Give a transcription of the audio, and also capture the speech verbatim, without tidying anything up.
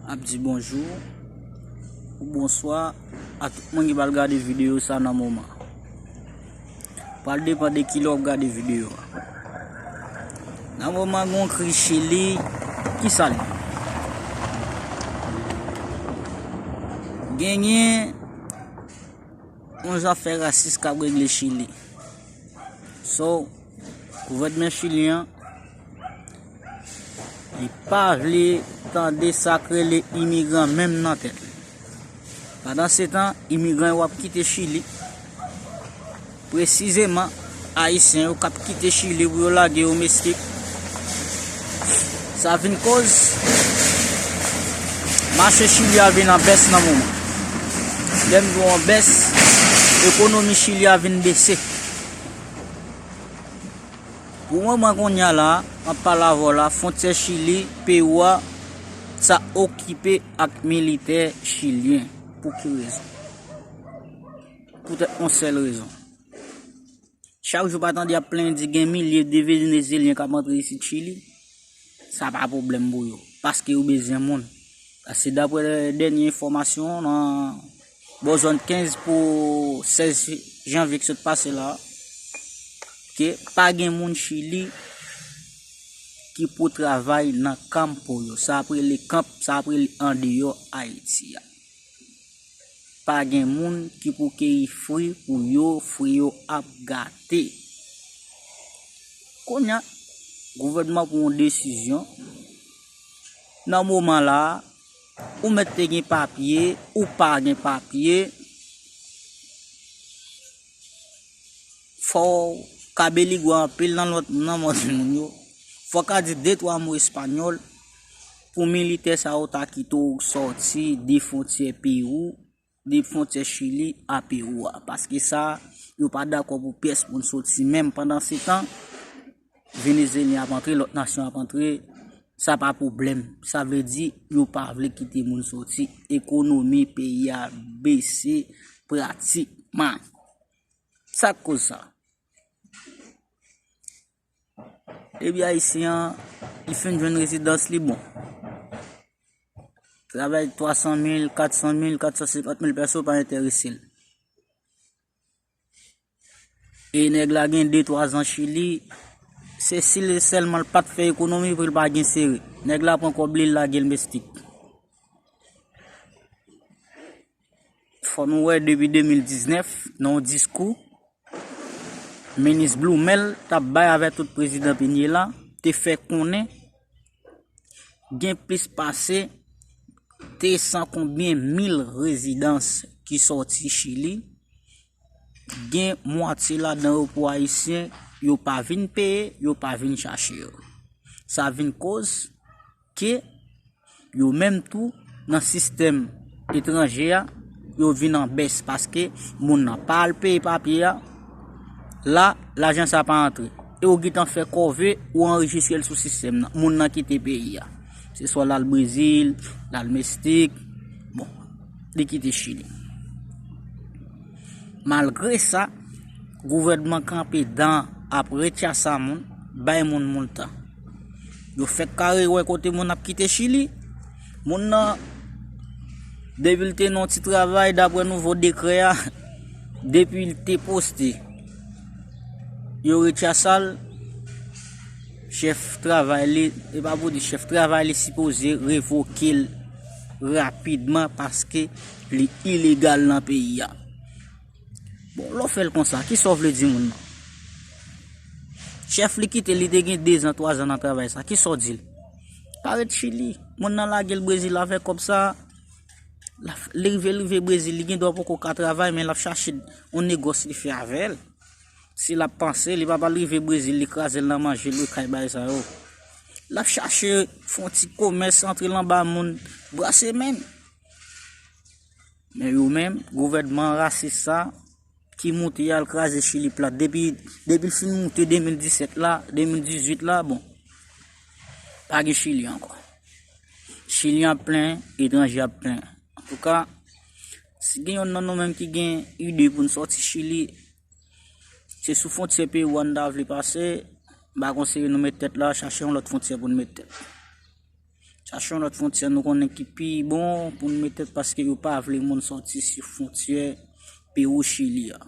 Ap di bonjou ou bonswa a tout moun ki pral gade videyo sa nan moman. Pral depann de kilè w ap gade videyo a. Nan moman gen yon kriz Chili, ki sa l ye? Genyen yon zafè rasis k ap regle Chili. So, gouvènman chilyen an, li pa vle tande sa k rele imigran menm nan tèt li. Pandansetan, imigran yo ap kite Chili. Presizeman, Ayisyen yo k ap kite Chili pou yo lage yo mestik. Sa vin koz mache Chili a vin an bès nan moman. Lè m di w an bès, ekonomi Chili a vin bese. Pou moman kounye a la, m ap pale avè w la, fwontyè Chili, Pewou a, sa okipe ak militè chilyen. Pou ki rezon? Poutèt yon sèl rezon. Chak jou pa tande y ap plenyen di gen milye de Venezyelyen k ap antre isit Chili. Sa pa pwoblèm pou yo, paske yo bezwen moun. Paske daprè dènye enfòmasyon, nan bò zòn kenz pou sèz janvye ki sot pase la, ke pa gen moun Chili ki pou travay nan kanpo yo. Sa ap rele kanp, sa ap rele andeyò Ayiti a. Pa gen moun ki pou keyi fwi pou yo, fwi yo ap gate. Kounye a, gouvènman pran yon desizyon. Nan moman la a, ou mèt te gen papye, ou pa gen papye, fò w ka beligwe anpil nan lòt, nan mòd moun yo. Fò w ka di de twa mo espanyòl pou militè sa yo ta kite w sòti de fwontyè peyi w, de fwontyè Chili a Pewou a. Paske sa, yo pa dakò pou pyès moun soti. Menm pandansetan, Venezyelyen ap antre, lòt nasyon ap antre, sa pa pwoblèm. Sa vle di, yo pa vle kite moun soti. Ekonomi peyi a bese pratikman. Sa k koz sa? Epi Ayisyen an, li fin jwenn rezidans li, bon. Travay twa san mil, kat san mil, kat san senkant mil pèso pa enterese l. E nèg la gen de twa zan Chili, se si l sèlman l pa t fè ekonomi pou l pa gen sere. Nèg la pran kòb li, l lage l mestik. Fò nou wè depi de mil diznèf, nan yon diskou, minis Blumel t ap bay avèk tout prezidan Peña la, te fè konnen gen plis pase de san konbyen mil rezidans ki sòti Chili, gen mwatye ladan yo pou Ayisyen, yo pa vin peye, yo pa vin chache yo. Sa vin koz ke yo menm tou nan sistèm etranje a, yo vin an bès paske moun nan pa al peye papye a, la, lajan sa pa antre. E ou gentan fè kòve, ou anrejistre l sou sistèm nan. Moun nan kite peyi a. Se swa l al Brezil, l al Mestik, bon, li kite Chili. Malgre sa, gouvènman kanpe dan ap retyasa moun, bay moun montan. Yo fèk kare wè kote moun ap kite Chili. Moun nan, depi l te nan yon ti travay, daprè nouvo dekrè a, depi l te poste, yo retyasa l, chèf travay li, e pa pou di chèf travay li sipoze revoke l rapidman paske li ilegal nan peyi a. Bon, lè w fè l konsa, kisa w vle di moun nan? Chèf li kite, li te gen de zan, twa zan nan travay sa. Kisa w di l? Pa ret Chili. Moun nan lage l Brezil avèk kòb sa. L ap, li rive, rive Brezil, li gen dwa poko ka travay, men l ap chache yon negòs li fè avè l. Si l ap panse, li pa pral rive Brezil, li kraze l nan manje, lwe kay, bagay sa yo. L ap chache fè yon ti komès, antre l anba moun, brase men l. Men yo menm, gouvènman rasis sa, ki moute al kraze Chili plat. Depi, depi l fin moute de mil disèt la, de mil dizuit la, bon, pa gen Chili ankò. Chili ap plen, etranje ap plen. Antouka, si gen yonn nan nou menm ki gen ide pou n sòti Chili, se sou fwontyè peyi a n ta vle pase, m pa konseye nou met tèt la, chache yon lòt fwontyè pou n met tèt. Chache yon lòt fwontyè nou konnen ki pi bon pou n mete, paske yo pa vle moun sòti sou fwontyè Pewou Chili a.